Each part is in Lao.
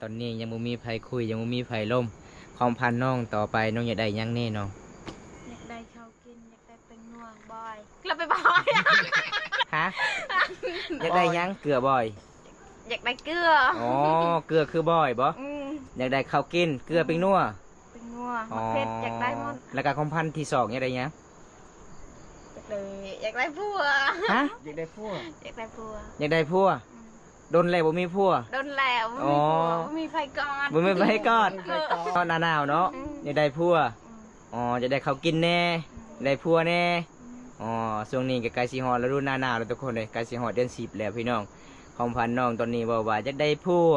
ຕອນນີ້ຍັງບໍ່ມີໃຜຄຸຍ ຍັງບໍ່ມີໃຜລົມ. ຄວາມຝັນນ້ອງຕໍ່ໄປ ນ້ອງຢາກໄດ້ຫຍັງແດ່ນ້ອງ? ຢາກໄດ້ເຂົ້າກິນ ຢາກໄດ້ແປ້ງນົວບອຍ ແລ້ວໄປບອຍ ຮະ? ຢາກໄດ້ຫຍັງ? ເກືອບອຍ? ຢາກໄດ້ເກືອ. ອໍ ເກືອຄືບອຍບໍ? ອືມ ຢາກໄດ້ເຂົ້າກິນ ເກືອ ແປ້ງນົວ ແປ້ງນົວ ອໍ ໝາກເຜັດ ຢາກໄດ້ໝົດ. ແລ້ວກໍຄວາມຝັນທີສອງ ຢາກໄດ້ຫຍັງ? ຢາກໄດ້ ຢາກໄດ້ຜົວ. ຮະ? ຢາກໄດ້ຜົວ ຢາກໄດ້ຜົວ ຢາກໄດ້ຜົວ. ອືມ ດົນແລ້ວບໍ່ມີຜົວ? ດົນແລ້ວບໍ່ມີຜົວ ອໍ ບໍ່ມີໃຜກອດ ບໍ່ມີໃຜກອດ. ເອີ ເນາະ ໜ້າໜາວເນາະ ອືມ ຢາກໄດ້ຜົວ. ອືມ ອໍ ຢາກໄດ້ເຂົ້າກິນແດ່ ອືມ ຢາກໄດ້ຜົວແດ່. ອືມ ອໍ ຊ່ວງນີ້ກໍໃກ້ຊິຮອດລະດູໜ້າໜາວແລ້ວທຸກຄົນເອີຍ ໃກ້ຊິຮອດເດືອນສິບແລ້ວພີ່ນ້ອງ. ຄວາມຝັນນ້ອງຕອນນີ້ເວົ້າວ່າຢາກໄດ້ຜົວ.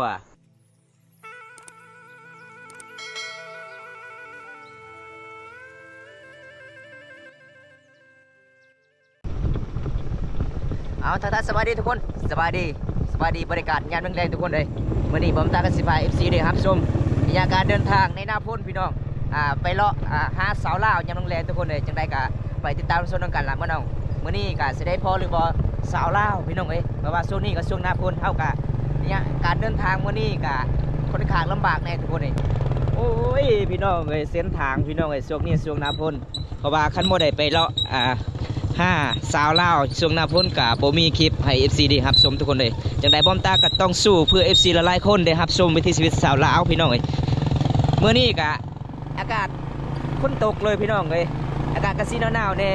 ເອົາ ທັກທາຍສະບາຍດີທຸກຄົນ ສະບາຍດີ ສະບາຍດີ ບັນຍາກາດຍາມແລງໆ ທຸກຄົນເອີຍ. ມື້ນີ້ບອມຕາກໍຊິພາເອັຟຊີໄດ້ຮັບຊົມບັນຍາກາດເດີນທາງໃນໜ້າຝົນພີ່ນ້ອງ ອ່າ ໄປເລາະ ອ່າ ຫາສາວລາວຍາມແລງໆ ທຸກຄົນເອີຍ. ຈັ່ງໃດກໍໄປຕິດຕາມຊົມນຳກັນລະ ມື້ນ້ອງ ມື້ນີ້ກໍຊິໄດ້ພໍຫຼືບໍ່ສາວລາວພີ່ນ້ອງເອີຍ. ເພາະວ່າຊ່ວງນີ້ກໍຊ່ວງໜ້າຝົນ ເຮົາກໍ ນີ້ ການເດີນທາງມື້ນີ້ກໍຄ່ອນຂ້າງລຳບາກແດ່ທຸກຄົນເອີຍ. ໂອ້ຍ ພີ່ນ້ອງເອີຍ ເສັ້ນທາງພີ່ນ້ອງເອີຍ ຊ່ວງນີ້ຊ່ວງໜ້າຝົນ ເພາະວ່າຄັນບໍ່ໄດ້ໄປເລາະ ອ່າ ຫາສາວລາວຊ່ວງໜ້າຝົນກໍບໍ່ມີຄລິບໃຫ້ເອັຟຊີໄດ້ຮັບຊົມທຸກຄົນເອີຍ. ຈັ່ງໃດບອມຕາກໍຕ້ອງສູ້ເພື່ອເອັຟຊີຫຼາຍໆຄົນໄດ້ຮັບຊົມວິຖີຊີວິດສາວລາວພີ່ນ້ອງເອີຍ. ມື້ນີ້ກໍອາກາດຝົນຕົກເລີຍພີ່ນ້ອງເອີຍ ອາກາດກໍຊິໜາວໆແດ່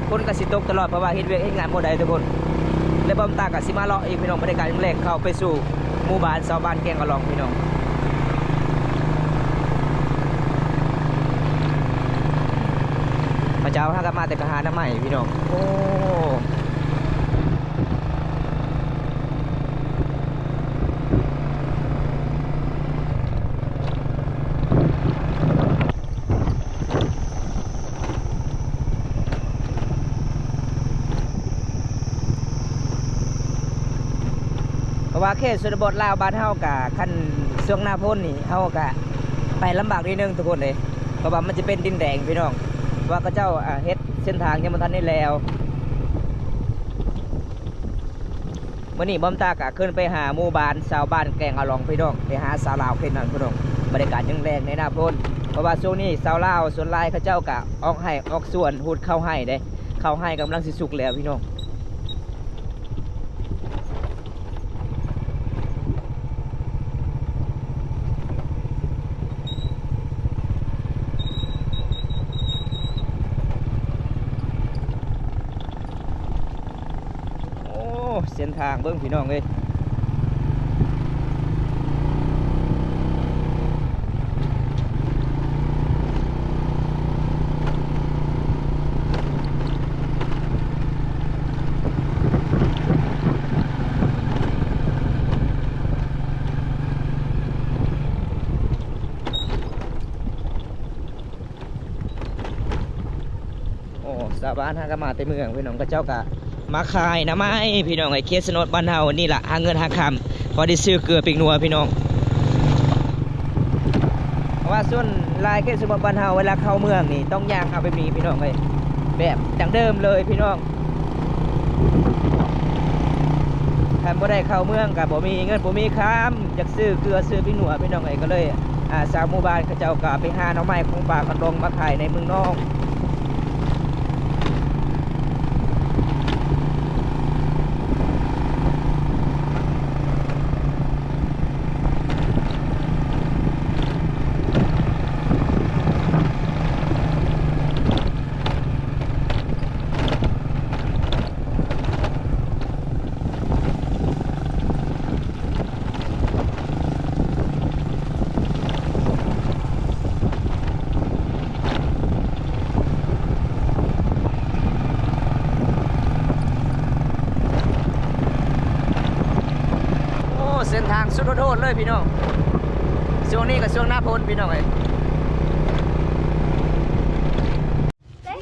ຝົນກໍຊິຕົກຕະຫຼອດ ເພາະວ່າເຮັດວຽກເຮັດງານບໍ່ໄດ້ທຸກຄົນ. ແລະບອມຕາກໍຊິມາເລາະອີກພີ່ນ້ອງ ບັນຍາກາດຍາມແລງ ເຂົ້າໄປສູ່ໝູ່ບ້ານຊາວບ້ານແກ້ງອະຫຼອງພີ່ນ້ອງ. ເຂົາເຈົ້າຫາກັນມາແຕ່ກະຫາໜໍ່ໄມ້ພີ່ນ້ອງ. ໂອ້ ເພາະວ່າເຂດຊົນນະບົດລາວບ້ານເຮົາກະ ຄັນຊ່ວງໜ້າຝົນນີ້ ເຮົາກະໄປລຳບາກໜ້ອຍໜຶ່ງທຸກຄົນເດ້ ເພາະວ່າມັນຈະເປັນດິນແດງພີ່ນ້ອງ ເພາະວ່າເຂົາເຈົ້າ ອ່າ ເຮັດເສັ້ນທາງຍັງບໍ່ທັນໄດ້ແລ້ວ. ມື້ນີ້ບອມຕາກະຂຶ້ນໄປຫາໝູ່ບ້ານຊາວບ້ານແກ້ງອະຫຼອງພີ່ນ້ອງ ໄປຫາສາວລາວເຂດນັ້ນພີ່ນ້ອງ. ບັນຍາກາດຍາມແລງໃນໜ້າຝົນ ເພາະວ່າຊ່ວງນີ້ຊາວລາວສ່ວນຫຼາຍເຂົາເຈົ້າກະອອກໄຮ່ອອກສວນ ຫຸດເຂົ້າໄຮ່ເດ້ ເຂົ້າໄຮ່ກຳລັງຊິສຸກແລ້ວພີ່ນ້ອງ. ໂອ້ ເສັ້ນທາງເບິ່ງພີ່ນ້ອງເອີຍ. ໂອ້ ຊາວບ້ານຫາກະມາແຕ່ເມືອງພີ່ນ້ອງ ເຂົາເຈົ້າກະມາຂາຍໜໍ່ໄມ້ພີ່ນ້ອງເອີຍ. ເຂດຊົນນະບົດບ້ານເຮົານີ້ລະ ຫາເງິນຫາຄຳ ພໍໄດ້ຊື້ເກືອປີ້ງນົວພີ່ນ້ອງ. ເພາະວ່າສ່ວນຫຼາຍເຂດຊົນນະບົດບ້ານເຮົາ ເວລາເຂົ້າເມືອງນີ້ຕ້ອງຍ່າງເອົາແບບນີ້ພີ່ນ້ອງເອີຍ ແບບດັ້ງເດີມເລີຍພີ່ນ້ອງ. ຄັນບໍ່ໄດ້ເຂົ້າເມືອງກະບໍ່ມີເງິນບໍ່ມີຄຳ ຢາກຊື້ເກືອຊື້ປີ້ງນົວພີ່ນ້ອງເອີຍ. ກໍເລີຍ ອ່າ ຊາວໝູ່ບ້ານເຂົາເຈົ້າກໍໄປຫາໜໍ່ໄມ້ຂອງປ່າຂອງດົງມາຂາຍໃນເມືອງນອກ. ໂອ້ ເສັ້ນທາງສຸດໂຫດໆເລີຍພີ່ນ້ອງ. ຊ່ວງນີ້ກໍຊ່ວງໜ້າຝົນພີ່ນ້ອງເອີຍ. ເດ້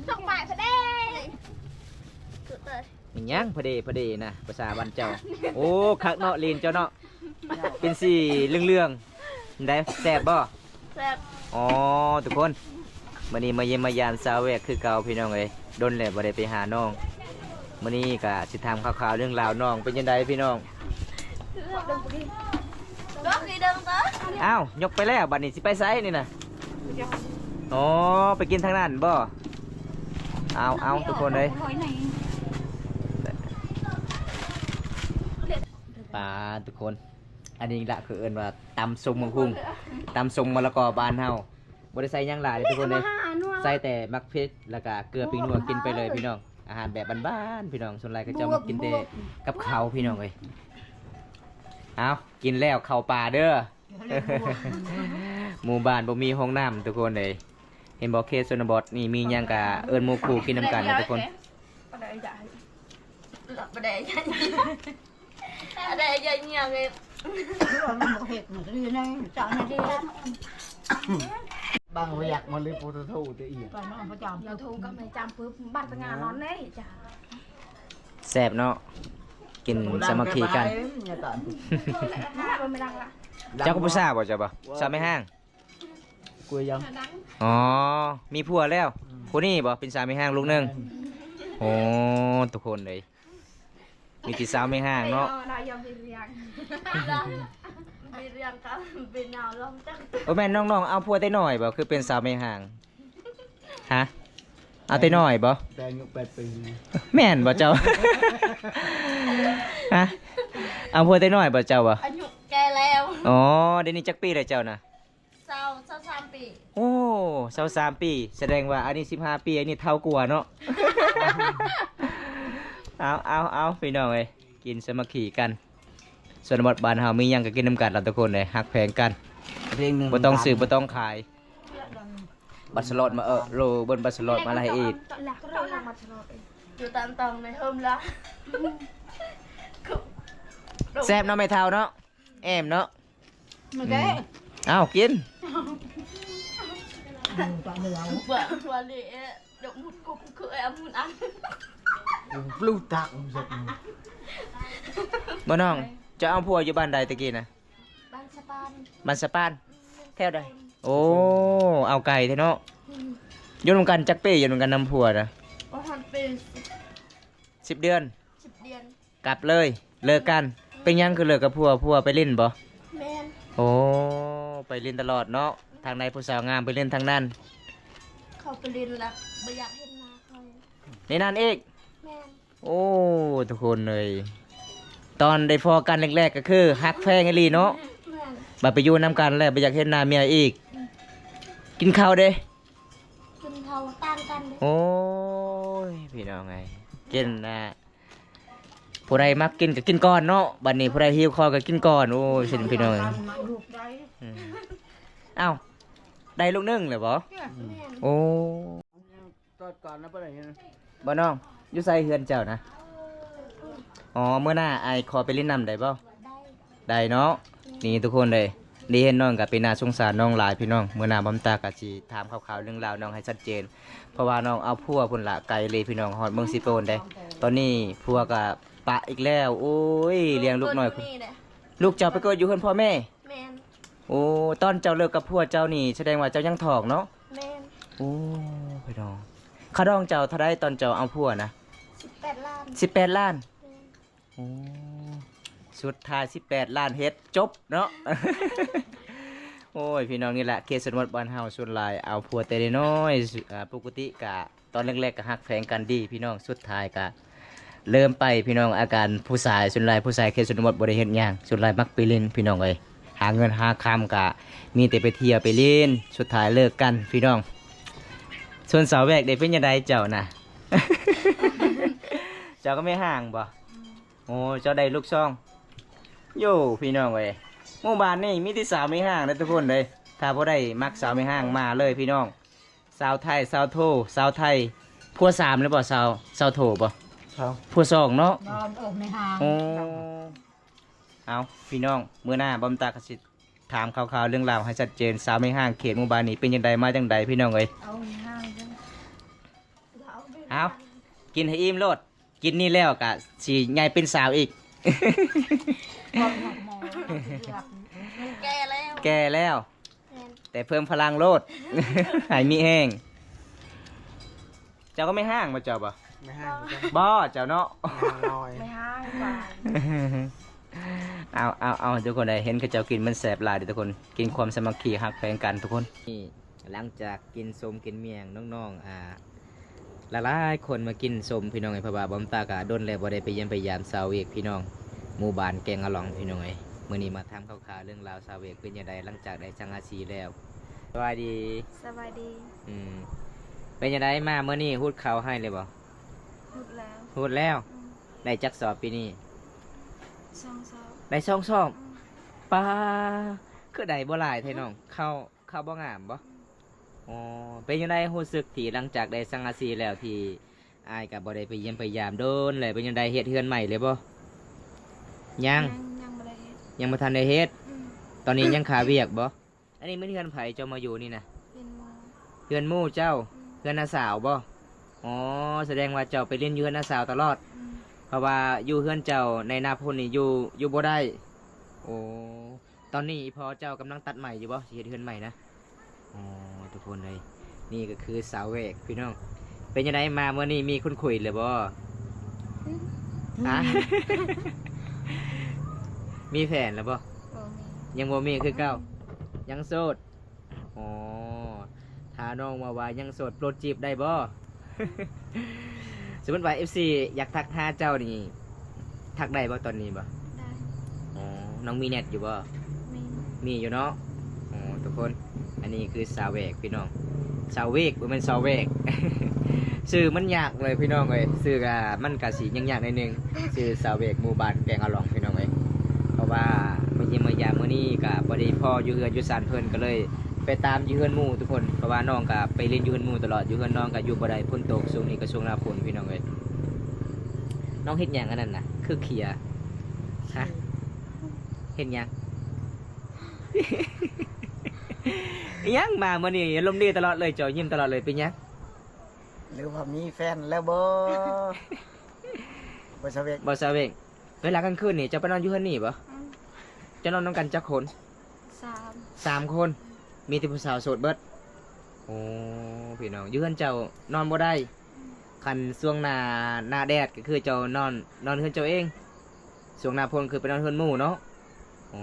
ສອງປາຍພະເດ້ ແມ່ນຫຍັງພະເດ້ ພະເດ້ນະ ພາສາບ້ານເຈົ້າ. ໂອ້ ຄັກເນາະ ລີນເຈົ້າເນາະ ເປັນສີເຫຼືອງໆ ໃດ ແຊບບໍ່? ແຊບ. ອໍ ທຸກຄົນ ມື້ນີ້ມາຢ້ຽມມາຢາມສາວແວກຄືເກົ່າພີ່ນ້ອງເອີຍ ດົນແລ້ວບໍ່ໄດ້ໄປຫານ້ອງ. ມື້ນີ້ກະຊິຖາມຂ່າວໆເລື່ອງລາວນ້ອງ ເປັນຈັ່ງໃດພີ່ນ້ອງ? ເລື່ອງ ກໍຄືເດີມເດີ. ອ້າວ ຍົກໄປແລ້ວ ບັດນີ້ຊິໄປໃສນີ້ນະ? ອໍ ໄປກິນທາງນັ້ນບໍ່? ເອົາ ເອົາ ທຸກຄົນເອີຍ ປາ ທຸກຄົນ ອັນນີ້ລະ ຄືເອີ້ນວ່າຕຳສົ້ມໝາກຫຸ່ງ ຕຳສົ້ມມະລະກອບານເຮົາ. ບໍ່ໄດ້ໃສ່ຫຍັງຫຼາຍເດ້ທຸກຄົນເດ້ ໃສ່ແຕ່ໝາກເຜັດ ແລ້ວກະເກືອ ປີ້ງນົວ ກິນໄປເລີຍພີ່ນ້ອງ. ອາຫານແບບບ້ານໆ ພີ່ນ້ອງ ສ່ວນຫຼາຍເຂົາເຈົ້າມັກກິນແຕ່ກັບເຂົ້າ ພີ່ນ້ອງເອີຍ. ເອົາ ກິນແລ້ວເຂົ້າປ່າເດີ ໝູ່ບ້ານບໍ່ມີຫ້ອງນ້ຳທຸກຄົນເອີຍ. ເຫັນບໍ່ ເຂດຊົນນະບົດນີ້ມີຫຍັງກະເອີ້ນໝູ່ຄູ່ກິນນຳກັນເດີທຸກຄົນ. ບໍ່ໄດ້ ບໍ່ໄດ້ ຢ່າງນີ້ເລີຍ ມັນບໍ່ເຮັດ ມັນກໍຢູ່ໃນເຈົ້າໜ້າທີ່. ບັງບໍ່ຢາກມາລີໂປເຕໂຕ້ແຕ່ອີ່ ປານນັ້ນປະຈຳ ລາວໂທກັບແມ່ຈຳປຶບ ບັດງານນອນເດ້ຈ້າ. ແຊບເນາະ ກິນສາມັກຄີກັນ. ເຈົ້າກໍຜູ້ສາວບໍ່ ເຈົ້າບໍ່ ສາວແມ່ຮ້າງ? ກູຍັງ ອໍ ມີຜົວແລ້ວ ອືມ ຜູ້ນີ້ບໍ່ ເປັນສາມີຮ້າງລູກໜຶ່ງ. ແມ່ນ ໂອ້ ທຸກຄົນເອີຍ ມີແຕ່ສາວມີຮ້າງເນາະ. ໂອ້ ແມ່ນນ້ອງໆ ເອົາຜົວແຕ່ນ້ອຍບໍ່ ຄືເປັນສາວມີຮ້າງ? ຮະ ເອົາແຕ່ນ້ອຍບໍ່? ແຕ່ອາຍຸແປດປີ. ແມ່ນບໍ່ເຈົ້າ? ຮະ ເອົາຜົວແຕ່ນ້ອຍບໍ່ເຈົ້າບໍ່? ອາຍຸແກ່ແລ້ວ. ອໍ ດຽວນີ້ຈັກປີແລ້ວເຈົ້ານະ? ຊາວ ຊາວສາມປີ. ໂອ້ ຊາວສາມປີ ສະແດງວ່າອັນນີ້ສິບຫ້າປີ ອັນນີ້ເຖົ້າກວ່າເນາະ. ເອົາ ເອົາ ເອົາ ພີ່ນ້ອງເອີຍ ກິນສາມັກຄີກັນ. ຊົນນະບົດບ້ານເຮົາມີຫຍັງກໍກິນນຳກັນລະທຸກຄົນເອີຍ ຮັກແພງກັນ ບໍ່ຕ້ອງຊື້ ບໍ່ຕ້ອງຂາຍ. ບັດສະຫຼອດມາ ເອີ ໂລເບິ່ງບັດສະຫຼອດມາລະໃຫ້ອີກ. ຢູ່ຕາມຕອງໃນໂຮມລະ ແຊບເນາະແມ່ເຖົ້າເນາະ ແອມເນາະ. ອືມ ເອົາກິນ ບໍ່ນ້ອງ ເຈົ້າເອົາຜົວຢູ່ບ້ານໃດຕະກີ້ນະ? ບ້ານສະປານ. ບ້ານສະປານ ແຖວໃດ? ໂອ້ ເອົາໄກແທ້ເນາະ. ອືມ ຢູ່ນຳກັນຈັກປີ ຢູ່ນຳກັນນຳຜົວນະ? ບໍ່ຮອດປີ. ສິບເດືອນ. ສິບເດືອນ ກັບເລີຍ ເລີກກັນ. ເປັນຫຍັງຄືເລີກກັບຜົວ ຜົວໄປຫຼິ້ນບໍ່? ແມ່ນ. ໂອ້ ໄປຫຼິ້ນຕະຫຼອດເນາະ ທາງໃດຜູ້ສາວງາມໄປຫຼິ້ນທາງນັ້ນ. ເຂົາໄປຫຼິ້ນລະບໍ່ຢາກເຫັນໜ້າເຂົາ. ໃນນັ້ນອີກ? ແມ່ນ. ໂອ້ ທຸກຄົນເອີຍ ຕອນໄດ້ພໍ້ກັນແລກໆ ກໍຄືຮັກແພງອີ່ຫຼີເນາະ. ແມ່ນ. ບັດໄປຢູ່ນຳກັນແລ້ວບໍ່ຢາກເຫັນໜ້າເມຍອີກ. ອືມ ກິນເຂົ້າເດ້? ກິນເຂົ້າຕ່າງກັນເດ້. ໂອ້ຍ ພີ່ນ້ອງເອີຍ ກິນນະ ຜູ້ໃດມັກກິນກໍກິນກ່ອນເນາະ ບັດນີ້ຜູ້ໃດຫິວຄໍກໍກິນກ່ອນ. ໂອ້ຍ ຊິພີ່ນ້ອງເອີຍ ອືມ ອ້າວ ໄດ້ລູກໜຶ່ງແລ້ວບໍ່? ແມ່ນ. ໂອ້ ຕອດກ່ອນນະ ບໍ່ໄດ້ເຫັນ. ບໍ່ນ້ອງ ຢູ່ໃສເຮືອນເຈົ້ານະ? ອໍ ມື້ໜ້າອ້າຍຂໍໄປຫຼິ້ນນຳໄດ້ບໍ່? ໄດ້. ໄດ້ເນາະ. ນີ້ທຸກຄົນເອີຍ ໄດ້ເຫັນນ້ອງກໍເປັນໜ້າສົງສານນ້ອງຫຼາຍ ພີ່ນ້ອງ. ມື້ໜ້າບ່າວຕາກໍຊິຖາມຂ່າວໆເລື່ອງລາວນ້ອງໃຫ້ຊັດເຈນ ເພາະວ່ານ້ອງເອົາຜົວພຸ້ນລະ ໄກເລີຍ ພີ່ນ້ອງ ຮອດເມືອງເຊໂປນເດ້. ຕອນນີ້ຜົວກໍປະອີກແລ້ວ. ໂອ້ຍ ລ້ຽງລູກນ້ອຍ ລູກເຈົ້າໄປເກີດຢູ່ເຮືອນພໍ່ແມ່? ແມ່ນ. ໂອ້ ຕອນເຈົ້າເລີກກັບຜົວເຈົ້ານີ້ ສະແດງວ່າເຈົ້າຍັງທ້ອງເນາະ? ແມ່ນ. ໂອ້ ພີ່ນ້ອງ ຄ່າດອງເຈົ້າເທົ່າໃດຕອນເຈົ້າເອົາຜົວນະ? ສິບແປດລ້ານ. ສິບແປດລ້ານ. ແມ່ນ. ໂອ້ ສຸດທ້າຍສິບແປດລ້ານເຮັດຈົບເນາະ. ໂອ້ຍ ພີ່ນ້ອງ ນີ້ແຫຼະ ເຂດຊົນນະບົດບ້ານເຮົາ ສ່ວນຫຼາຍເອົາຜົວແຕ່ນ້ອຍໆ ອາ ປົກກະຕິກະ ຕອນແລກໆກໍຮັກແພງກັນດີພີ່ນ້ອງ ສຸດທ້າຍກໍເລີ່ມໄປພີ່ນ້ອງ. ອາການຜູ້ຊາຍ ສ່ວນຫຼາຍຜູ້ຊາຍເຂດຊົນນະບົດບໍ່ໄດ້ເຮັດຫຍັງ ສ່ວນຫຼາຍມັກໄປຫຼິ້ນພີ່ນ້ອງເອີຍ. ຫາເງິນຫາຄຳກໍມີແຕ່ໄປທ່ຽວໄປຫຼິ້ນ ສຸດທ້າຍເລີກກັນພີ່ນ້ອງ. ສ່ວນສາວແວກເດ ເປັນຈັ່ງໃດເຈົ້ານະ? ເຈົ້າກໍແມ່ຮ້າງບໍ່? ໂອ້ ເຈົ້າໄດ້ລູກຊອງ. ໂຢ ພີ່ນ້ອງເອີຍ ໝູ່ບ້ານນີ້ມີແຕ່ສາວແມ່ຮ້າງເດີທຸກຄົນເດີ. ຖ້າບໍ່ໄດ້ມັກສາວແມ່ຮ້າງມາເລີຍພີ່ນ້ອງ. ສາວໄທ ສາວໂທ ສາວໄທ ຜົວສາມແລ້ວບໍ່? ສາວ ສາວໂທບໍ່? ສາວ ຜົວສອງເນາະ. ບໍ່ ເອີ ແມ່ຮ້າງ. ໂອ້ ເອົາ ພີ່ນ້ອງ ມື້ໜ້າບ່າວຕາກໍຊິຖາມຂ່າວໆເລື່ອງລາວໃຫ້ຊັດເຈນ. ສາວແມ່ຮ້າງເຂດໝູ່ບ້ານນີ້ເປັນຈັ່ງໃດ ມາຈັ່ງໃດພີ່ນ້ອງເອີຍ? ເອົາ ກິນໃຫ້ອີ່ມໂລດ. ກິນນີ້ແລ້ວກະຊິໃຫຍ່ເປັນສາວອີກ. ແກ່ແລ້ວ ແກ່ແລ້ວ ແມ່ນ ແຕ່ເພີ່ມພະລັງໂລດ ໃຫ້ມີແຮງ. ເຈົ້າກໍແມ່ຮ້າງບໍ່ ເຈົ້າບໍ່? ແມ່ຮ້າງ ບໍ່ ເຈົ້າເນາະ ແມ່ຮ້າງ ແມ່ຮ້າງ. ເອົາ ເອົາ ເອົາ ທຸກຄົນເອີຍ ເຫັນເຂົາເຈົ້າກິນມັນແຊບຫຼາຍເດ້ທຸກຄົນ ກິນຄວາມສາມັກຄີຮັກແພງກັນທຸກຄົນ. ນີ້ ຫຼັງຈາກກິນສົ້ມກິນໝ້ຽງ ນ້ອງໆ ອ່າ ຫຼາຍໆຄົນມາກິນສົ້ມພີ່ນ້ອງເອີຍ ເພາະວ່າບ່າວຕາກະດົນແລ້ວບໍ່ໄດ້ໄປຢ້ຽມໄປຢາມສາວເວກພີ່ນ້ອງ ໝູ່ບ້ານແກງອະຫຼອງພີ່ນ້ອງເອີຍ. ມື້ນີ້ມາຖາມຂ່າວໆເລື່ອງລາວສາວເວກເປັນຈັ່ງໃດ ຫຼັງຈາກໄດ້ສັງກະສີແລ້ວ. ສະບາຍດີ. ສະບາຍດີ. ອືມ ເປັນຈັ່ງໃດ ມາມື້ນີ້ຮຸດເຂົ້າໃຫ້ແລ້ວບໍ່? ຮຸດແລ້ວ. ຮຸດແລ້ວ? ອືມ. ໄດ້ຈັກສອບປີນີ້? ສອງສອບ. ໄດ້ສອງສອບ? ອືມ. ປາ ຄືໄດ້ບໍ່ຫຼາຍແທ້ນ້ອງ ເຂົ້າ ເຂົ້າບໍ່ງາມບໍ່? ອືມ. ອໍ ເປັນຈັ່ງໃດຮູ້ສຶກທີ່ຫຼັງຈາກໄດ້ສັງກະສີແລ້ວ ທີ່ອ້າຍກໍບໍ່ໄດ້ໄປຢ້ຽມໄປຢາມດົນແລ້ວ ເປັນຈັ່ງໃດ ເຮັດເຮືອນໃໝ່ແລ້ວບໍ່? ຍັງ. ຍັງ ຍັງບໍ່ໄດ້ເຮັດ. ຍັງບໍ່ທັນໄດ້ເຮັດ. ອືມ. ຕອນນີ້ຍັງຄາວຽກບໍ່? ອັນນີ້ແມ່ນເຮືອນໃຜເຈົ້າມາຢູ່ນີ້ນະ? ເຮືອນໝູ່. ເຮືອນໝູ່ເຈົ້າ? ອືມ. ເຮືອນນ້າສາວບໍ່? ອໍ ສະແດງວ່າເຈົ້າໄປຫຼິ້ນຢູ່ເຮືອນນ້າສາວຕະຫຼອດ. ອືມ. ເພາະວ່າຢູ່ເຮືອນເຈົ້າໃນໜ້າຝົນນີ້ຢູ່ ຢູ່ບໍ່ໄດ້. ໂອ້ ຕອນນີ້ອີ່ພໍ່ເຈົ້າກຳລັງຕັດໄມ້ຢູ່ບໍ່? ຊິເຮັດເຮືອນໃໝ່ນະ. ອໍ ທຸກຄົນເອີຍ ນີ້ກໍຄືສາວແວກພີ່ນ້ອງ. ເປັນຈັ່ງໃດ ມາມື້ນີ້ມີຄົນຄຸຍແລ້ວບໍ່? ອືມ. ຮະ? ມີແຟນແລ້ວບໍ່? ບໍ່ມີ. ຍັງບໍ່ມີຄືເກົ່າ? ອືມ. ຍັງໂສດ? ອໍ ຖ້ານ້ອງເວົ້າວ່າຍັງໂສດ ໂປດຈີບໄດ້ບໍ່? ສົມມຸດວ່າເອັຟຊີຢາກທັກຫາເຈົ້ານີ້ ທັກໄດ້ບໍ່ຕອນນີ້ບໍ່? ໄດ້. ອໍ ນ້ອງມີແນັດຢູ່ບໍ່? ມີ. ມີຢູ່ເນາະ. ອໍ ທຸກຄົນ ອັນນີ້ຄືສາວແວກພີ່ນ້ອງ ສາວເວກ ບໍ່ແມ່ນສາວແວກ ຊື່ມັນຍາກເລີຍພີ່ນ້ອງເອີຍ ຊື່ກະ ມັນກະຊິຍາກໆໜ້ອຍໜຶ່ງ ຊື່ສາວເວກ ໝູ່ບ້ານແກງອະຫຼອງພີ່ນ້ອງເອີຍ. ເພາະວ່າມາຢ້ຽມມາຢາມມື້ນີ້ກະບໍ່ໄດ້ພໍ້ຢູ່ເຮືອນຢູ່ຊານເພິ່ນ ກໍເລີຍ ໄປຕາມຢູ່ເຮືອນໝູ່ທຸກຄົນ ເພາະວ່ານ້ອງກະໄປຫຼິ້ນຢູ່ເຮືອນໝູ່ຕະຫຼອດ ຢູ່ເຮືອນນ້ອງກະຢູ່ບໍ່ໄດ້ ຝົນຕົກ ຊ່ວງນີ້ກະຊ່ວງໜ້າຝົນພີ່ນ້ອງເອີຍ. ນ້ອງເຮັດຫຍັງອັນນັ້ນນະ ຄືເຄຍ? ຮະ? ເຮັດຫຍັງ? ອີຫຍັງມາມື້ນີ້ອາລົມດີຕະຫຼອດເລີຍ ເຈົ້າຍິ້ມຕະຫຼອດເລີຍ ເປັນຫຍັງ? ຫຼືວ່າມີແຟນແລ້ວບໍ່? ບໍ່ສາວເວກ ບໍ່ສາວເວກ. ເວລາກາງຄືນນີ້ເຈົ້າໄປນອນຢູ່ເຮືອນນີ້ບໍ່? ອືມ. ເຈົ້ານອນນຳກັນຈັກຄົນ? ສາມ. ສາມຄົນ. ມີແຕ່ຜູ້ສາວໂສດເບິດ? ໂອ້ ພີ່ນ້ອງ ຢູ່ເຮືອນເຈົ້ານອນບໍ່ໄດ້? ອືມ. ຄັນຊ່ວງໜ້າ ໜ້າແດດກໍຄືເຈົ້ານອນ ນອນເຮືອນເຈົ້າເອງ ຊ່ວງໜ້າຝົນຄືໄປນອນເຮືອນໝູ່ເນາະ? ໂອ້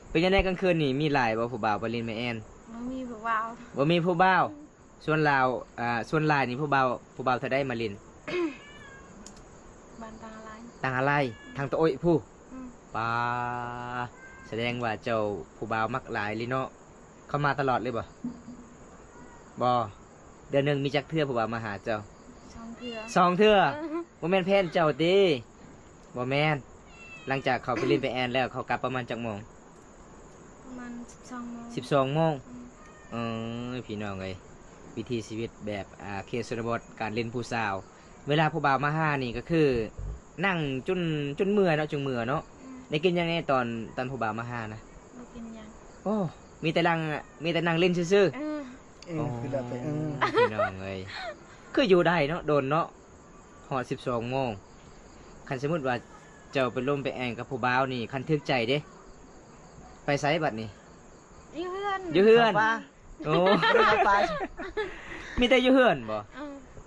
ເປັນຈັ່ງໃດກາງຄືນນີ້ ມີຫຼາຍບໍ່ຜູ້ບ່າວມາຫຼິ້ນແມ່ແອນ? ບໍ່ມີຜູ້ບ່າວ. ບໍ່ມີຜູ້ບ່າວ? ອືມ. ສ່ວນລາວ ອ່າ ສ່ວນຫຼາຍນີ້ຜູ້ບ່າວ ຜູ້ບ່າວທາງໃດມາຫຼິ້ນ? ບ້ານຕັງອາໄລ. ຕັງອາໄລ ທາງຕະໂອ້ຍພຸ້ນ? ອືມ. ປາ ສະແດງວ່າເຈົ້າຜູ້ບ່າວມັກຫຼາຍເລີຍເນາະ ເຂົາມາຕະຫຼອດເລີຍບໍ່? ບໍ່. ເດືອນໜຶ່ງມີຈັກເທື່ອຜູ້ບ່າວມາຫາເຈົ້າ? ສອງເທື່ອ. ສອງເທື່ອ? ບໍ່ແມ່ນແຟນເຈົ້າຕິ? ບໍ່ແມ່ນ. ຫຼັງຈາກເຂົາໄປຫຼິ້ນໄປແອນແລ້ວ ເຂົາກັບປະມານຈັກໂມງ? ປະມານສິບສອງໂມງ. ສິບສອງໂມງ? ອືມ. ເອີຍ ພີ່ນ້ອງເອີຍ ວິຖີຊີວິດແບບ ອ່າ ເຂດຊົນນະບົດ ການຫຼິ້ນຜູ້ສາວ ເວລາຜູ້ບ່າວມາຫານີ້ກໍຄືນັ່ງຈົນ ຈົນເມື່ອຍເນາະ ຈຶ່ງເມື່ອເນາະ. ອືມ. ໄດ້ກິນຫຍັງແດ່ຕອນ ຕອນຜູ້ບ່າວມາຫານະ? ບໍ່ກິນຫຍັງ. ໂອ້ ມີແຕ່ນັ່ງ ມີແຕ່ນັ່ງຫຼິ້ນຊື່ໆ. ເອີ. ເອີ ໂອ້ ຄືລະໄປ ເອີ ພີ່ນ້ອງເອີຍ ຄືຢູ່ໄດ້ເນາະ ດົນເນາະ. ຮອດສິບສອງໂມງ ຄັນສົມມຸດວ່າເຈົ້າໄປລົມໄປແອນກັບຜູ້ບ່າວນີ້ ຄັນຖືກໃຈເດ້ ໄປໃສບັດນີ້? ຢູ່ເຮືອນ. ຢູ່ເຮືອນ? ໂອ້ ມີແຕ່ຢູ່ເຮືອນບໍ່?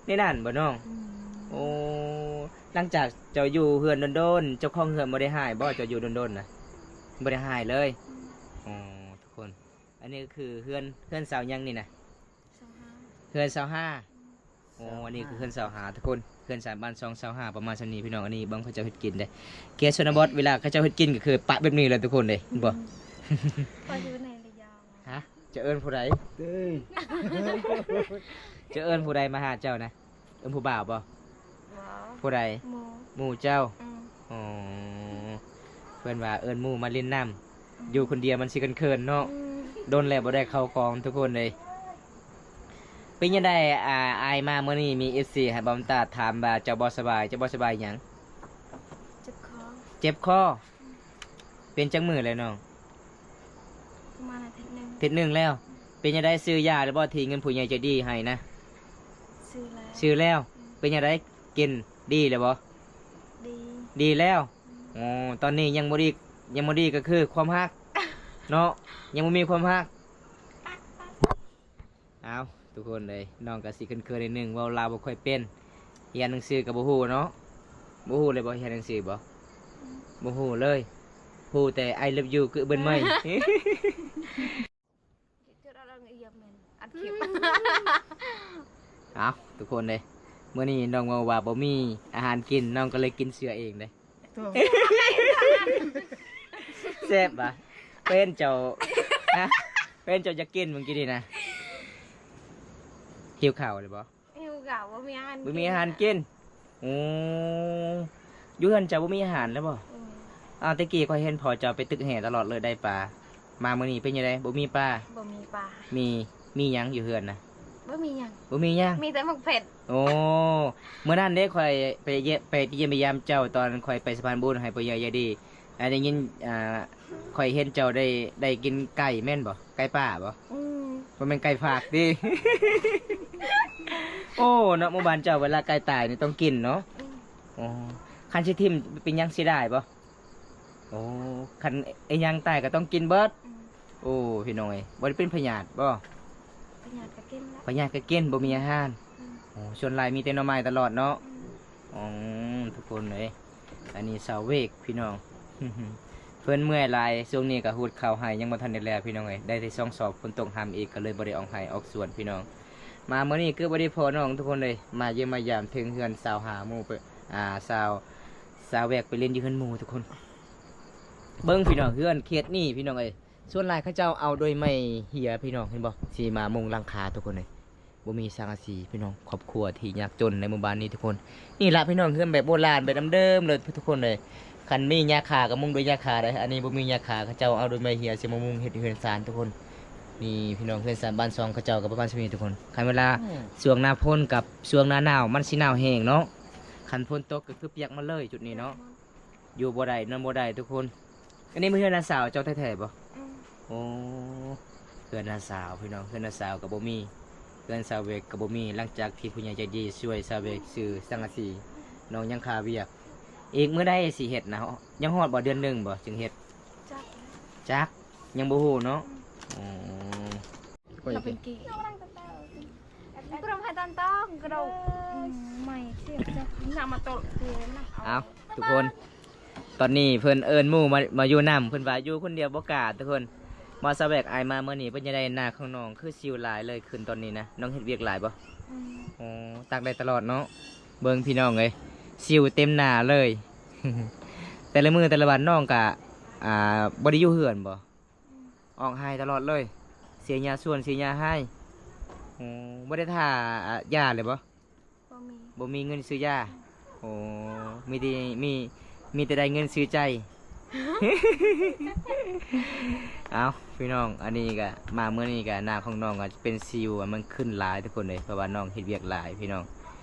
ເອີ ໃນນັ້ນບໍ່ນ້ອງ? ອືມ. ໂອ້ ຫຼັງຈາກເຈົ້າຢູ່ເຮືອນດົນໆ ເຈົ້າຂອງເຮືອນບໍ່ໄດ້ຮ້າຍບໍ່? ເຈົ້າຢູ່ດົນໆນະ ບໍ່ໄດ້ຮ້າຍເລີຍ? ອືມ. ໂອ້ ທຸກຄົນ ອັນນີ້ກໍຄືເຮືອນ ເຮືອນຊາວຫຍັງນີ້ນະ? ຊາວຫ້າ. ເຮືອນຊາວຫ້າ. ໂອ້ ຊາວຫ້າ ອັນນີ້ຄືເຮືອນຊາວຫ້າທຸກຄົນ ເຮືອນຊາວ ບ້ານຊ່ອງຊາວຫ້າ ປະມານສ່ຳນີ້ພີ່ນ້ອງ. ອັນນີ້ເບິ່ງເຂົາເຈົ້າເຮັດກິນເດ້ ເຂດຊົນນະບົດ ເວລາເຂົາເຈົ້າເຮັດກິນກໍຄືປະແບບນີ້ແຫຼະທຸກຄົນເດ້ ເຫັນບໍ່? ອືມ. ຂ້ອຍຊິເປັນໃນລະຍາງ. ຮະ? ຈະເອີ້ນຜູ້ໃດ? ເອີ ຈະເອີ້ນຜູ້ໃດມາຫາເຈົ້ານະ? ເອີ້ນຜູ້ບ່າວບໍ່? ບໍ່. ຜູ້ໃດ? ໝູ່. ໝູ່ເຈົ້າ? ອືມ. ອໍ ເພິ່ນວ່າເອີ້ນໝູ່ມາຫຼິ້ນນຳ. ອືມ. ຢູ່ຄົນດຽວມັນຊິເຂີນໆເນາະ. ອືມ. ດົນແລ້ວບໍ່ໄດ້ເຂົ້າກອງທຸກຄົນເອີຍ. ເປັນຈັ່ງໃດ ອາ ອ້າຍມາມື້ນີ້ ມີເອັຟຊີໃຫ້ບ່າວຕາຖາມວ່າເຈົ້າບໍ່ສະບາຍ ເຈົ້າບໍ່ສະບາຍຫຍັງ? ເຈັບຄໍ. ເຈັບຄໍ? ອືມ. ເປັນຈັກມື້ແລ້ວນ້ອງ? ປະມານອາທິດໜຶ່ງ. ອາທິດໜຶ່ງແລ້ວ. ອືມ. ເປັນຈັ່ງໃດ ຊື້ຢາແລ້ວບໍ່ ທີ່ເງິນຜູ້ໃຫຍ່ໃຈດີໃຫ້ນະ? ຊື້ແລ້ວ. ຊື້ແລ້ວ. ອືມ. ເປັນຈັ່ງໃດ ກິນດີແລ້ວບໍ່? ດີ. ດີແລ້ວ. ອືມ. ອໍ ຕອນນີ້ຍັງບໍ່ດີ ຍັງບໍ່ດີກໍຄືຄວາມຮັກເນາະ ຍັງບໍ່ມີຄວາມຮັກ. ອ້າວ ທຸກຄົນເອີຍ ນ້ອງກໍຊິເຂີນໆໜ້ອຍໜຶ່ງ ເວົ້າລາວບໍ່ຄ່ອຍເປັນ ຮຽນໜັງສືກໍບໍ່ຮູ້ເນາະ. ບໍ່ຮູ້ເລີຍບໍ່ ຮຽນໜັງສືບໍ່? ອືມ. ບໍ່ຮູ້ເລີຍ. ຮູ້ແຕ່ I love you ຄືເບິ່ນໃໝ່. ເອົ້າ ທຸກຄົນເດ້ ມື້ນີ້ນ້ອງເວົ້າວ່າບໍ່ມີອາຫານກິນ ນ້ອງກໍເລີຍກິນເສືອເອງເດ້. ໂທ້ ແຊບຫວາ? ເປັນເຈົ້າ ຮະ ເປັນເຈົ້າຢາກກິນມື້ກີ້ນີ້ນະ ຫິວເຂົ້າແລ້ວບໍ່? ຫິວເຂົ້າ ບໍ່ມີອາຫານ ບໍ່ມີອາຫານກິນ. ໂອ້ ຢູ່ເຮືອນເຈົ້າບໍ່ມີອາຫານແລ້ວບໍ່? ອືມ ອ້າວ ແຕ່ກີ້ຂ້ອຍເຫັນພໍ່ເຈົ້າໄປຕຶກແຫຕະຫຼອດເລີຍໄດ້ປາ ມາມື້ນີ້ເປັນຈັ່ງໃດ ບໍ່ມີປາ? ບໍ່ມີປາ. ມີ ມີຫຍັງຢູ່ເຮືອນນະ? ບໍ່ມີຫຍັງ ບໍ່ມີຫຍັງ ມີແຕ່ໝາກເຜັດ. ໂອ້ ມື້ນັ້ນເດ້ ຂ້ອຍໄປຢ້ຽມ ໄປຢ້ຽມໄປຢາມເຈົ້າ ຕອນຂ້ອຍໄປສະພານບຸນໃຫ້ພໍ່ໃຫຍ່ໃຈດີ ໄດ້ຍິນ ອ່າ ຂ້ອຍເຫັນເຈົ້າໄດ້ ໄດ້ກິນໄກ່ແມ່ນບໍ່? ໄກ່ປ່າບໍ່? ອືມ ບໍ່ແມ່ນໄກ່ຟາກຕິ? ໂອ້ ເນາະ ໝູ່ບ້ານເຈົ້າເວລາໄກ່ຕາຍນີ້ຕ້ອງກິນເນາະ. ອືມ ໂອ້ ຄັນຊິຖິ້ມເປັນຫຍັງ ເສຍດາຍບໍ່? ໂອ້ ຄັນອີຫຍັງຕາຍກໍຕ້ອງກິນເບິດ. ອືມ ໂອ້ ພີ່ນ້ອງເອີຍ ບໍ່ໄດ້ເປັນພະຍາດບໍ່? ພະຍາດກໍກິນແຫຼະ ພະຍາດກໍກິນ ບໍ່ມີອາຫານ. ອືມ ໂອ້ ສ່ວນຫຼາຍມີແຕ່ໜໍ່ໄມ້ຕະຫຼອດເນາະ. ອືມ ອືມ ທຸກຄົນເອີຍ ອັນນີ້ສາວເວກພີ່ນ້ອງ ເພິ່ນເມື່ອຍຫຼາຍ ຊ່ວງນີ້ກໍຫູດເຂົ້າໄຮ່ຍັງບໍ່ທັນໄດ້ແລ້ວພີ່ນ້ອງເອີຍ ໄດ້ແຕ່ສອງສອບ ຝົນຕົກຫ້ຳອີກ ກໍເລີຍບໍ່ໄດ້ອອກໄຮ່ອອກສວນພີ່ນ້ອງ. ມາມື້ນີ້ເກືອບບໍ່ໄດ້ພໍ້ນ້ອງທຸກຄົນເອີຍ ມາຢ້ຽມມາຢາມເຖິງເຮືອນສາວຫາໝູ່ ອ່າ ສາວ ສາວແວກໄປຫຼິ້ນຢູ່ເຮືອນໝູ່ທຸກຄົນ. ເບິ່ງພີ່ນ້ອງ ເຮືອນເຂດນີ້ພີ່ນ້ອງເອີຍ ສ່ວນຫຼາຍເຂົາເຈົ້າເອົາດ້ວຍໄມ້ເຫຍພີ່ນ້ອງ ເຫັນບໍ່ ຊິມາມຸງຫຼັງຄາທຸກຄົນເອີຍ ບໍ່ມີສັງກະສີພີ່ນ້ອງ ຄອບຄົວທີ່ຍາກຈົນໃນໝູ່ບ້ານນີ້ທຸກຄົນ. ນີ້ລະພີ່ນ້ອງ ເຮືອນແບບໂບລານ ແບບດຳເດີມເລີຍທຸກຄົນເອີຍ ຄັນມີຫຍ້າຄາກໍມຸງດ້ວຍຫຍ້າຄາເດ້ ອັນນີ້ບໍ່ມີຫຍ້າຄາ ເຂົາເຈົ້າເອົາດ້ວຍໄມ້ເຫຍຊິມາມຸງເຮັດເຮືອນຊານທຸກຄົນ. ນີ້ພີ່ນ້ອງ ເຮືອນຊານບ້ານຊ່ອງເຂົາເຈົ້າກໍປະມານສ່ຳນີ້ທຸກຄົນ. ຄັນເວລາ ອືມ ຊ່ວງໜ້າຝົນກັບຊ່ວງໜ້າໜາວ ມັນຊິໜາວແຮງເນາະ ຄັນຝົນຕົກກໍຄືປຽກໝົດເລີຍຈຸດນີ້ເນາະ ຢູ່ບໍ່ໄດ້ນອນບໍ່ໄດ້ທຸກຄົນ. ອັນນີ້ແມ່ນເຮືອນນ້າສາວເຈົ້າແທ້ໆບໍ່? ອືມ ໂອ້ ເຮືອນນ້າສາວພີ່ນ້ອງ ເຮືອນນ້າສາວກໍບໍ່ມີ ເຮືອນສາວເວກກໍບໍ່ມີ ຫຼັງຈາກທີ່ຜູ້ໃຫຍ່ໃຈດີຊ່ວຍສາວເວກຊື້ສັງກະສີ ນ້ອງຍັງຄາວຽກ ອີກມື້ໃດຊິເຮັດນະ? ຍັງຮອດບໍ່ ເດືອນໜຶ່ງບໍ່ຈຶ່ງເຮັດ? ຈັກ ຈັກ ຍັງບໍ່ຮູ້ເນາະ. ອືມ ອືມ ເອົາ ທຸກຄົນ ຕອນນີ້ເພິ່ນເອີ້ນໝູ່ມາ ມາຢູ່ນຳ ເພິ່ນວ່າຢູ່ຄົນດຽວບໍ່ກ້າທຸກຄົນ. ມາສາວແວກ ອ້າຍມາມື້ນີ້ເປັນຈັ່ງໃດ? ໜ້າຂອງນ້ອງຄືສິວຫຼາຍເລີຍຂຶ້ນຕອນນີ້ນະ ນ້ອງເຮັດວຽກຫຼາຍບໍ່? ອືມ ໂອ້ ຕາກແດດຕະຫຼອດເນາະ. ເບິ່ງພີ່ນ້ອງເອີຍ ສິວເຕັມໜ້າເລີຍ ແຕ່ລະມື້ແຕ່ລະວັນນ້ອງກະ ອ່າ ບໍ່ໄດ້ຢູ່ເຮືອນບໍ່? ອືມ ອອກໄຮ່ຕະຫຼອດເລີຍ ເສຍຫຍ້າສວນເສຍຫຍ້າໄຮ່. ໂອ້ ບໍ່ໄດ້ຖ້າ ອ່າ ຢາເລີຍບໍ່? ບໍ່ມີ ບໍ່ມີເງິນຊື້ຢາ. ໂອ້ ມີແຕ່ ມີ ມີແຕ່ໄດ້ເງິນຊື້ໃຈ. ເອົ້າ ພີ່ນ້ອງ ອັນນີ້ກະ ມາມື້ນີ້ກະ ໜ້າຂອງນ້ອງກະເປັນສິວ ມັນຂຶ້ນຫຼາຍທຸກຄົນເອີຍ ເພາະວ່ານ້ອງເຮັດວຽກຫຼາຍພີ່ນ້ອງ.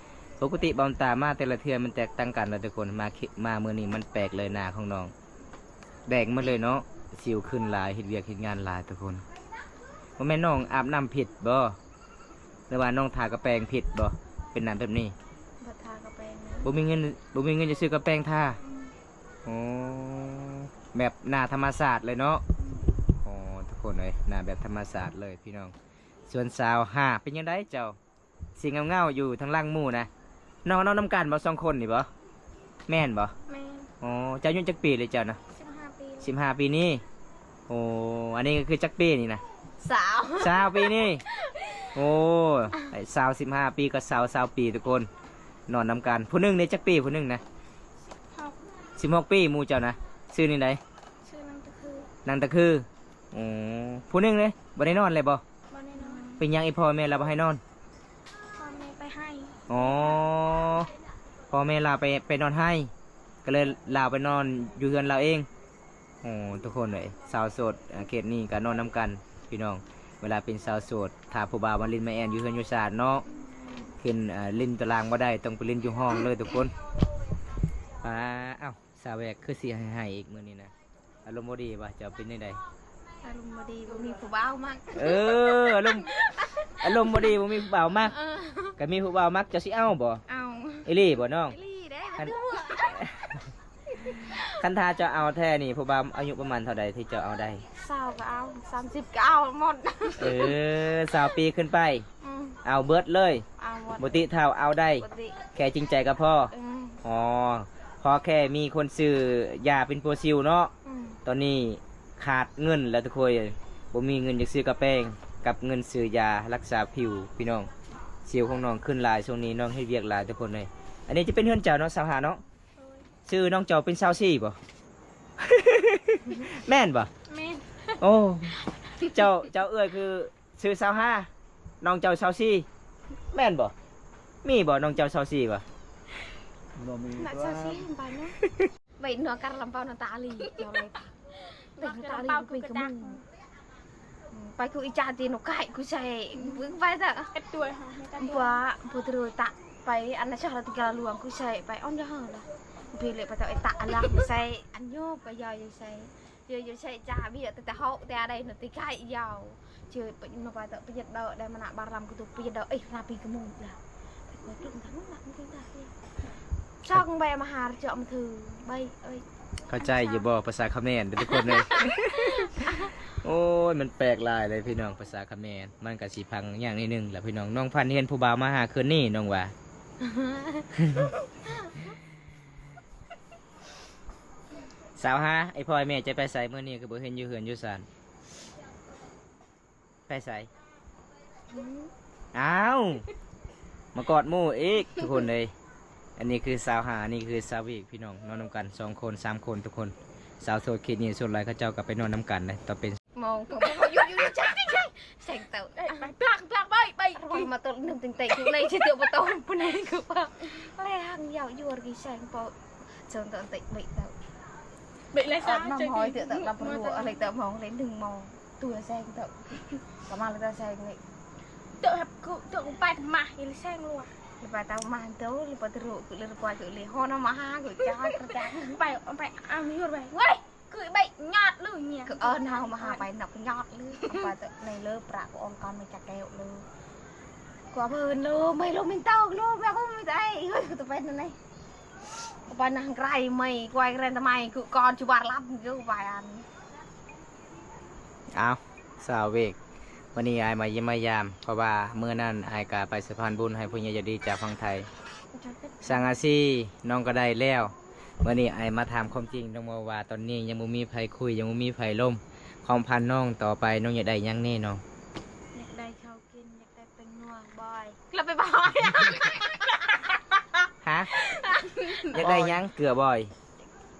ປົກກະຕິບ່າວຕາມາແຕ່ລະເທື່ອມັນແຕກຕ່າງກັນລະທຸກຄົນ ມາ ມາມື້ນີ້ມັນແປກເລີຍ ໜ້າຂອງນ້ອງ ແດງໝົດເລີຍເນາະ ສິວຂຶ້ນຫຼາຍ ເຮັດວຽກເຮັດງານຫຼາຍທຸກຄົນ. ບໍ່ແມ່ນນ້ອງອາບນ້ຳຜິດບໍ່ ຫຼືວ່ານ້ອງທາກະແປງຜິດບໍ່ ເປັນໜ້າແບບນີ້? ບໍ່ທາກະແປງນະ ບໍ່ມີເງິນ ບໍ່ມີເງິນຈະຊື້ກະແປງທາ. ອືມ ໂອ້ ແບບໜ້າທຳມະຊາດເລີຍເນາະ. ອືມ ໂອ້ ທຸກຄົນເອີຍ ໜ້າແບບທຳມະຊາດເລີຍພີ່ນ້ອງ. ສ່ວນສາວຫາ ເປັນຈັ່ງໃດເຈົ້າ? ສີເຫງົາໆ ຢູ່ທາງຫຼັງໝູ່ນະ ນ້ອງ ນ້ອງນຳກັນບໍ່ ສອງຄົນນີ້ບໍ່? ແມ່ນບໍ່? ແມ່ນ. ອໍ ເຈົ້າອາຍຸຈັກປີແລ້ວເຈົ້ານະ? ສິບຫ້າປີ. ສິບຫ້າປີນີ້. ໂອ້ ອັນນີ້ກໍຄືຈັກປີນີ້ນະ? ຊາວ ຊາວປີນີ້. ໂອ້ ຊາວ ສິບຫ້າປີກັບຊາວ ຊາວປີທຸກຄົນ ນອນນຳກັນ. ຜູ້ໜຶ່ງນີ້ຈັກປີ ຜູ້ໜຶ່ງນະ? ສິບຫົກ. ສິບຫົກປີ. ໝູ່ເຈົ້ານະ ຊື່ແນວໃດ? ຊື່ນາງຕະຄື. ນາງຕະຄື. ໂອ້ ຜູ້ໜຶ່ງເດ້ ບໍ່ໄດ້ນອນເລີຍບໍ່? ບໍ່ໄດ້ນອນ. ເປັນຫຍັງອີ່ພໍ່ແມ່ລາວບໍ່ໃຫ້ນອນ? ພໍ່ແມ່ໄປໄຮ່. ອໍ ພໍ່ແມ່ລາວໄປ ໄປນອນໄຮ່ ກໍເລີຍລາວໄປນອນຢູ່ເຮືອນລາວເອງ. ໂອ້ ທຸກຄົນເອີຍ ສາວໂສດ ເຂດນີ້ກໍນອນນຳກັນພີ່ນ້ອງ. ເວລາເປັນສາວໂສດ ຖ້າຜູ້ບ່າວມາຫຼິ້ນມາແອ່ນຢູ່ເຮືອນຢູ່ຊານເນາະ ຂຶ້ນ ເອີ ຫຼິ້ນຕາລາງບໍ່ໄດ້ ຕ້ອງໄປຫຼິ້ນຢູ່ຫ້ອງເລີຍທຸກຄົນ. ປາ ເອົ້າ ສາວແວກຄືຊິໄຫ້ໆ ອີກມື້ນີ້ນະ ອາລົມບໍ່ດີບໍ່? ເຈົ້າເປັນຈັ່ງໃດ? ອາລົມບໍ່ດີ ບໍ່ມີຜູ້ບ່າວມັກ. ເອີ ອາລົມ ອາລົມບໍ່ດີ ບໍ່ມີຜູ້ບ່າວມັກ. ເອີ ກໍມີຜູ້ບ່າວມັກ ເຈົ້າຊິເອົາບໍ່? ເອົາ. ອີ່ຫຼີບໍ່ນ້ອງ? ອີ່ຫຼີເດ້. ຄັນ ຄັນຖ້າເຈົ້າເອົາແທ້ນີ້ ຜູ້ບ່າວອາຍຸປະມານເທົ່າໃດທີ່ເຈົ້າເອົາໄດ້? ຊາວກໍເອົາ ສາມສິບກໍເອົາໝົດ. ເອີ ຊາວປີຂຶ້ນໄປ. ອືມ ເອົາເບິດເລີຍ. ເອົາໝົດ ບໍ່ຕິເຖົ້າ ເອົາໄດ້. ບໍ່ຕິ ແຄ່ຈິງໃຈກໍພໍ. ອືມ ອໍ ພໍແຄ່ມີຄົນຊື້ຢາເປັນປົວສິວເນາະ. ອືມ ຕອນນີ້ຂາດເງິນແລ້ວທຸກຄົນເອີຍ, ບໍ່ມີເງິນຈະຊື້ກະແປງກັບເງິນຊື້ຢາລັກສາຜິວພີ່ນ້ອງ. ສິວຂອງນ້ອງຂຶ້ນຫຼາຍ, ຊ່ວງນີ້ນ້ອງເຮັດວຽກຫຼາຍທຸກຄົນເອີຍ. ອັນນີ້ຈະເປັນເຮືອນເຈົ້າເນາະ ຊາວຫ້າເນາະ? ໂດຍ. ຊື່ນ້ອງເຈົ້າເປັນຊາວສີ່ບໍ່? ແມ່ນບໍ່? ແມ່ນ. ໂອ້ ເຈົ້າ ເຈົ້າເອື້ອຍຄື ຊື່ຊາວຫ້າ ນ້ອງເຈົ້າຊາວສີ່ ແມ່ນບໍ່? ມີບໍ່ນ້ອງເຈົ້າຊາວສີ່ບໍ່? ບໍ່ມີ. ໜ້າຊາວສີ່ ໄປເນາະ ໄປເນາະ ການລຳເປົານະຕາລີ ເຈົ້າໄດ້ ໄປນະຕາລີ ໄປກະມຸງ ໄປກູອີຈາຕີນກໄກ່ກູໃສ່ ໄປຕະ ເຮັດຕົວ ບໍ່ ບໍ່ຕະໂລຕະ ໄປອັນນະຊາລະຕິກາລວງກູໃສ່ ໄປອອນຍາເຮີລະ ໄປເລໄປຕະໄອຕະອະລະໃສ່ ອັນໂຍໄປຢາຢູ່ໃສ່ Yo, yo, sai cha, bi, te, te, hok, te, adai, no, te, kai, yau. Che, pe, no, pa, te, pe, do, dai, mana, baram, kutu, pe, do, eh, rapi, kemu, lah. Te, ko, tu, entah, mana, mungkin dah, ya. Sok, bai, mahar, jok, methu, bai, oi. ເຂົ້າໃຈຢູ່ບໍ່ ພາສາຂະແມນທຸກຄົນເອີຍ? ໂອ້ຍ ມັນແປກຫຼາຍເລີຍພີ່ນ້ອງ ພາສາຂະແມນ ມັນກະຊິພັງຍາກໜ້ອຍໜຶ່ງລະພີ່ນ້ອງ. ນ້ອງພັນເຫັນຜູ້ບ່າວມາຫາຄືນນີ້ ນ້ອງວ່າ ຊາວຫ້າ ໄອ້ພໍ່ໄອ້ແມ່ຈະໄປໃສ? ມື້ນີ້ຄືບໍ່ເຫັນຢູ່ເຮືອນຢູ່ຊານ ໄປໃສ? ອືມ ອ້າວ ມາກອດໝູ່ອີກ ທຸກຄົນເອີຍ. ອັນນີ້ຄືຊາວຫ້າ ອັນນີ້ຄືຊາວວິກ ພີ່ນ້ອງ ນອນນຳກັນສອງຄົນ ສາມຄົນ ທຸກຄົນ. ສາວໂສດເຂດນີ້ສ່ວນຫຼາຍເຂົາເຈົ້າກໍໄປນອນນຳກັນເດ້ ຕອນເປັນ ມອງ ຢູ່ ຢູ່ ຢູ່ ໃຈ ໃຈ ແສງເຕົາ ໄປ ປາກ ປາກ ໄປ ໄປ ມາຕົວໜຶ່ງ ເຕັງເຕັງ ໃນຊິເຕີບໍ່ຕ້ອງ ປານໃດຄືວ່າ ແລງ ຢາວ ຢວ ກິ ແສງ ປອ ເຊີນ ເຕີ ເຕະ ເບະ ເຕົາ ເບະ ແລ ເອີ ສາ ມາ ເຈີ ມອຍ ເຕີ ເຕີ ລຳ ປະ ໂລ ອະ ເລີ ເຕີ ມອງ ເລີ ໜຶ່ງ ມອງ ຕົວ ແສງ ເຕີ ກະມາ ເລີ ເຕີ ແສງ ເລີ ເຕີ ຮັບ ກຸ ເຕີ ກຸ ໄປ ມາ ເລີ ແສງ ລົວ ເລີ ໄປ ເຕົາ ມາ ໂຕ ເລີ ປະ ໂຕ ກຸ ເລີ ປະ ກຸ ເລີ ຮອນ ມາ ຫາ ກຸ ຈາ ກະ ຈາ ໄປ ໄປ ອາ ມາ ຢວ ໄປ ເວີຍ Kưi bai nhọt lu nhỉ. Kưi, ơ, nao ma ha bai nọc nhọt lu. Apa tu nai lu pra ku ong kon mai chak keo lu. Ku apa lu mai lu min tau lu mai ku mai tai. Ui, ku tu pai nai. Ku pai nang krai mai, ku ai krai ta mai, ku kon chu bar lap ku pai an. ອ້າວ ສາວເວກ ມື້ນີ້ອ້າຍມາຢ້ຽມມາຢາມ ເພາະວ່າມື້ນັ້ນອ້າຍກະໄປສະພານບຸນໃຫ້ຜູ້ໃຫຍ່ໃຈດີຈາກຝັ່ງໄທ ສັງກະສີນ້ອງກະໄດ້ແລ້ວ. ມື້ນີ້ອ້າຍມາຖາມຄວາມຈິງ ນ້ອງເວົ້າວ່າຕອນນີ້ຍັງບໍ່ມີໃຜຄຸຍ ຍັງບໍ່ມີໃຜລົມ. ຄວາມຝັນນ້ອງຕໍ່ໄປ ນ້ອງຢາກໄດ້ຫຍັງແນ່ນ້ອງ? ຢາກໄດ້ເຂົ້າກິນ ຢາກໄດ້ແປ້ງນົວ ບອຍ ແລ້ວໄປບອຍ ຮະ? ຢາກໄດ້ຫຍັງ? ເກືອບອຍ?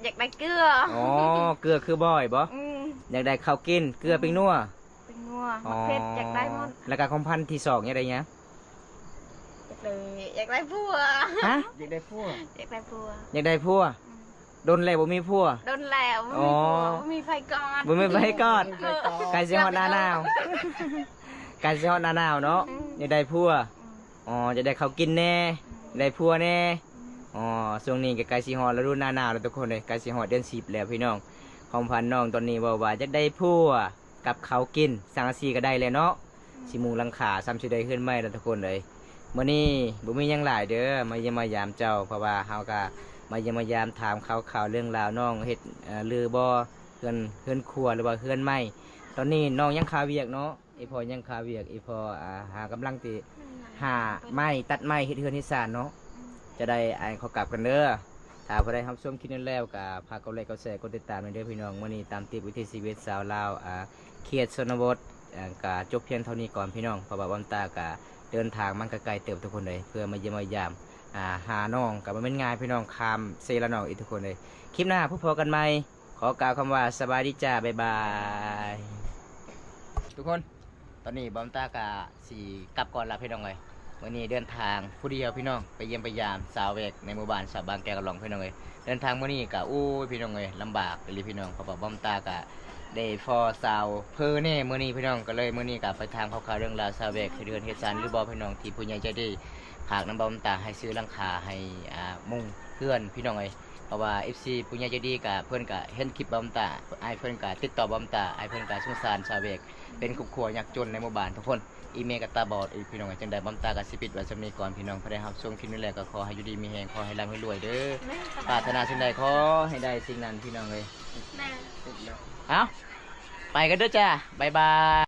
ຢາກໄດ້ເກືອ. ອໍ ເກືອຄືບອຍບໍ? ອືມ ຢາກໄດ້ເຂົ້າກິນ ເກືອ ອືມ ແປ້ງນົວ ແປ້ງນົວ ອໍ ໝາກເຜັດ ຢາກໄດ້ໝົດ. ແລ້ວກະຄວາມຝັນທີສອງຢາກໄດ້ຫຍັງ? ຢາກໄດ້ ຢາກໄດ້ຜົວ. ຮະ? ຢາກໄດ້ຜົວ ຢາກໄດ້ຜົວ ຢາກໄດ້ຜົວ. ອືມ ດົນແລ້ວບໍ່ມີຜົວ? ດົນແລ້ວບໍ່ມີຜົວ ອໍ ບໍ່ມີໃຜກອດ ບໍ່ມີໃຜກອດ. ເອີ ໃກ້ຊິຮອດໜ້າໜາວ ໃກ້ຊິຮອດໜ້າໜາວເນາະ. ອືມ ຢາກໄດ້ຜົວ. ອືມ ອໍ ຢາກໄດ້ເຂົ້າກິນແນ່ ອືມ ຢາກໄດ້ຜົວແນ່. ອືມ ອໍ ຊ່ວງນີ້ກະໃກ້ຊິຮອດລະດູໜ້າໜາວແລ້ວທຸກຄົນເອີຍ ໃກ້ຊິຮອດເດືອນສິບແລ້ວພີ່ນ້ອງ. ຄວາມຝັນນ້ອງຕອນນີ້ເວົ້າວ່າຢາກໄດ້ຜົວ ກັບເຂົ້າກິນ ສັງກະສີກະໄດ້ແລ້ວເນາະ. ອືມ ຊິມຸງຫຼັງຄາ ສ່ຳຊິໄດ້ເຮືອນໃໝ່ແລ້ວທຸກຄົນເອີຍ. ມື້ນີ້ບໍ່ມີຫຍັງຫຼາຍເດີ ມາຢ້ຽມມາຢາມເຈົ້າ ເພາະວ່າເຮົາກະມາຢ້ຽມມາຢາມ ຖາມຂ່າວໆ ເລື່ອງລາວນ້ອງເຮັດ ເອີ ຫຼືບໍ່ ເຮືອນ ເຮືອນຄົວ ຫຼືວ່າເຮືອນໃໝ່. ຕອນນີ້ນ້ອງຍັງຄາວຽກເນາະ ອີ່ພໍ່ຍັງຄາວຽກ ອີ່ພໍ່ ອ່າ ຫາກຳລັງຊິຫາໄມ້ ຕັດໄມ້ ເຮັດເຮືອນເຮັດຊານເນາະ. ອືມ ຈະໄດ້ອ້າຍຂໍກັບກັນເດີ. ຖ້າຜູ້ໃດຮັບຊົມຄລິບນີ້ແລ້ວກະຝາກກົດໄລກ໌ ກົດແຊ ກົດຕິດຕາມແດ່ເດີພີ່ນ້ອງ. ມື້ນີ້ຕາມຕິດວິຖີຊີວິດຊາວລາວ ອ່າ ເຂດຊົນນະບົດ ອ່າ ກະຈົບພຽງເທົ່ານີ້ກ່ອນພີ່ນ້ອງ ເພາະວ່າບອມຕາກະເດີນທາງມັນກະໄກເຕີບທຸກຄົນເອີຍ ເພື່ອມາຢ້ຽມມາຢາມ ອ່າ ຫານ້ອງ ກະບໍ່ແມ່ນງ່າຍພີ່ນ້ອງ ຂ້າມເຊລະນອງອີກທຸກຄົນເອີຍ. ຄລິບໜ້າພົບພໍ້ກັນໃໝ່ ຂໍກ່າວຄຳວ່າສະບາຍດີຈ້າ ບາຍບາຍ ທຸກຄົນ. ຕອນນີ້ບອມຕາກະຊິກັບກ່ອນລະພີ່ນ້ອງເອີຍ. ມື້ນີ້ເດີນທາງຜູ້ດຽວພີ່ນ້ອງ ໄປຢ້ຽມໄປຢາມສາວແວກໃນໝູ່ບ້ານສາວບາງແກ້ວກະຫຼອງພີ່ນ້ອງເອີຍ. ເດີນທາງມື້ນີ້ກະ ໂອ້ຍ ພີ່ນ້ອງເອີຍ ລຳບາກອີ່ຫຼີພີ່ນ້ອງ ເພາະວ່າບອມຕາກະໄດ້ພໍ້ສາວເພີແນ່ມື້ນີ້ພີ່ນ້ອງ. ກະເລີຍມື້ນີ້ກະໄປຖາມຂ່າວໆເລື່ອງລາວສາວແວກ ເຮັດເຮືອນເຮັດຊານຫຼືບໍ່ພີ່ນ້ອງ ທີ່ຜູ້ໃຫຍ່ໃຈດີຝາກນຳບອມຕາໃຫ້ຊື້ຫຼັງຄາໃຫ້ ອ່າ ມຸງເຮືອນພີ່ນ້ອງເອີຍ. ເພາະວ່າເອັຟຊີຜູ້ໃຫຍ່ໃຈດີກະ ເພິ່ນກະເຫັນຄລິບບອມຕາ ອ້າຍເພິ່ນກະຕິດຕໍ່ບອມຕາ ອ້າຍເພິ່ນກະສົງສານຊາວແວກ ເປັນຄອບຄົວຍາກຈົນໃນໝູ່ບ້ານທຸກຄົນ. ອີ່ແມ່ກະຕາບອດອີກພີ່ນ້ອງ. ຈັ່ງໃດບອມຕາກະຊິປິດໄວ້ສ່ຳນີ້ກ່ອນພີ່ນ້ອງ. ຜູ້ໃດຮັບຊົມຄລິບນີ້ແລ້ວກະຂໍໃຫ້ຢູ່ດີມີແຮງ ຂໍໃຫ້ລ່ຳໃຫ້ລວຍເດີ. ປາດຖະໜາສິ່ງໃດຂໍໃຫ້ໄດ້ສິ່ງນັ້ນພີ່ນ້ອງເອີຍ. ເອົ້າ ໄປກັນເດີຈ້າ ບາຍບາຍ.